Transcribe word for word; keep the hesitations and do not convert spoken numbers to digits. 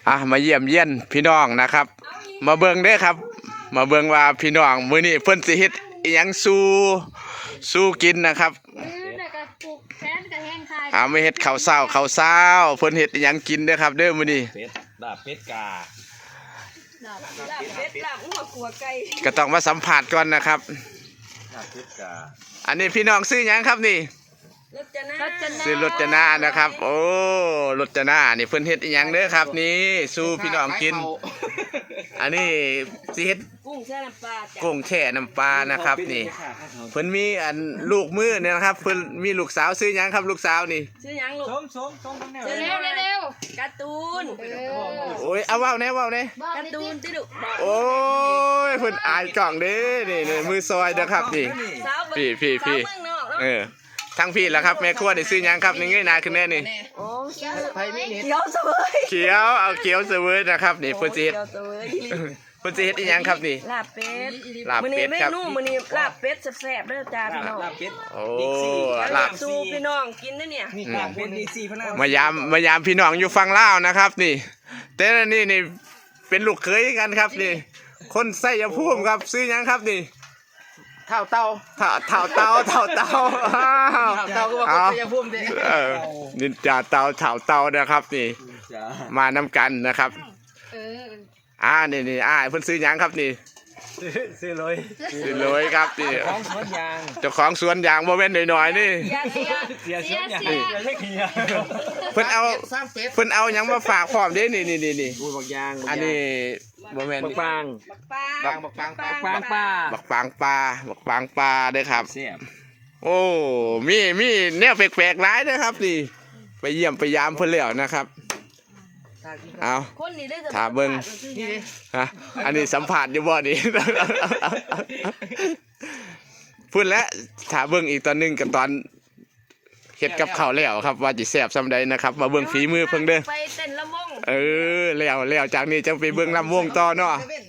อ่ะ มาเยี่ยมเยียนพี่น้องนะครับ มาเบิ่งเด้อครับ มาเบิ่งว่าพี่น้องมื้อนี้เพิ่นสิเฮ็ดอิหยังสู่สู่กินนะครับ เออแล้วก็ปลูกแฟนกับแห้งคาย อ่า มาเฮ็ดข้าวเช้าข้าวเช้า เพิ่นเฮ็ดอิหยังกินเด้อครับ เด้อมื้อนี้ เป็ดลาบเป็ดกา ลาบเป็ดลาบหัวขัวไก่ ก็ต้องมาสัมภาษณ์ก่อนนะครับ ลาบเป็ดกา อันนี้พี่น้องชื่อหยังครับนี่ รจนา รจนา ชื่อรจนานะครับ โอ้ รจนานี่เพิ่นเฮ็ดอิหยังเด้อครับ นี่สู่พี่น้องกิน อันนี้สิเฮ็ด กุ้งแช่น้ำปลาจ้ะ กุ้งแช่น้ำปลานะครับ นี่ เพิ่นมีอันลูกมือเนี่ยนะครับ เพิ่นมีลูกสาวชื่อหยังครับ ลูกสาวนี่ ชื่อหยังลูก ส้มส้มส้มข้างใน เร็วเร็วเร็ว การ์ตูน เออ โอ้ย เอาเว้าแน่เว้าแน่ บอก การ์ นิด ตูน นิด ติลูกบอก โอ้ย เพิ่นอายกล้องเด้ นี่นี่มือซอยนะครับ นี่ สาว พี่พี่พี่ สาวเมืองนอกเนาะ เออ ทั้งพี่แล้วครับ แม่ครัวนี่ชื่อหยังครับ นี่เงยหน้าขึ้นแน่นี่ โอ้ชื่อ ไทยไม่นิด เขียวเสวย เขียว เอาเขียวเสวยนะครับ นี่เพิ่นสิเฮ็ด เขียวเสวย เพิ่นสิเฮ็ดอีหยังครับนี่ ลาบเป็ด ลาบ มื้อนี้ เป็ด เม ครับ นูมื้อนี้ลาบเป็ดแซ่บๆเด้อจ้าพี่น้อง ลาบเป็ด โอ้ บิ๊กซี ลาบ สู่พี่น้องกินนะเนี่ย นี่ลาบเป็ดบิ๊กซีพะนะ มายามมายามพี่น้องอยู่ฝั่งลาวนะครับ นี่ แต่นี่นี่เป็นลูกเขยกันครับ นี่ คนไชยภูมิครับ ชื่อหยังครับนี่ เท่าเต้า เฒ่าเฒ่าเตาเฒ่าเตาอ้าว เท่าเต้าก็ว่า เอา ชัยภูมิเด้ เออนินจาเตาเฒ่าเตานะครับ นี่ จ้า มานำกันนะครับ เออ อ่า นี่นี่อ่าเพิ่นชื่อหยังครับนี่ ซื้อเลย ชื่อเลยครับนี่ ของสวนยาง เจ้าของสวนยางบ่แม่นน้อยๆนี่ เสียเสีย เสียสวนยาง เสีย เสียเสีย เพิ่นเอา สร้างเป็ด เพิ่นเอาหยังมาฝากพร้อมเด้ นี่นี่นี่นี่ ปูบักยาง อันนี้บ่แม่น บักปาง ปลา บางบักปางปาง ปางปลา บักปางปลาบักปางปลาเด้อครับ แซ่บ โอ้ มีมีแนวแปลกๆหลายเด้อครับ นี่ ไปเยี่ยมไปยามเพิ่นแล้วนะครับ เอา คนนี้ได้จะ ถามเบิ่ง นี่ ฮะ อันนี้สัมภาษณ์อยู่บ่นี่ พูดแล้ว ถามเบิ่งอีกตอนหนึงกับตอนเฮ็ดกับข้าวแล้วครับ ว่าสิแซ่บส่ำใดนะครับ มาเบิ่งฝีมือเพิ่นเด้อ ไปเต้นลำวง เออ แล้วแล้วจากนี้จังไปเบิ่งลำวงต่อเนาะ เซเว่น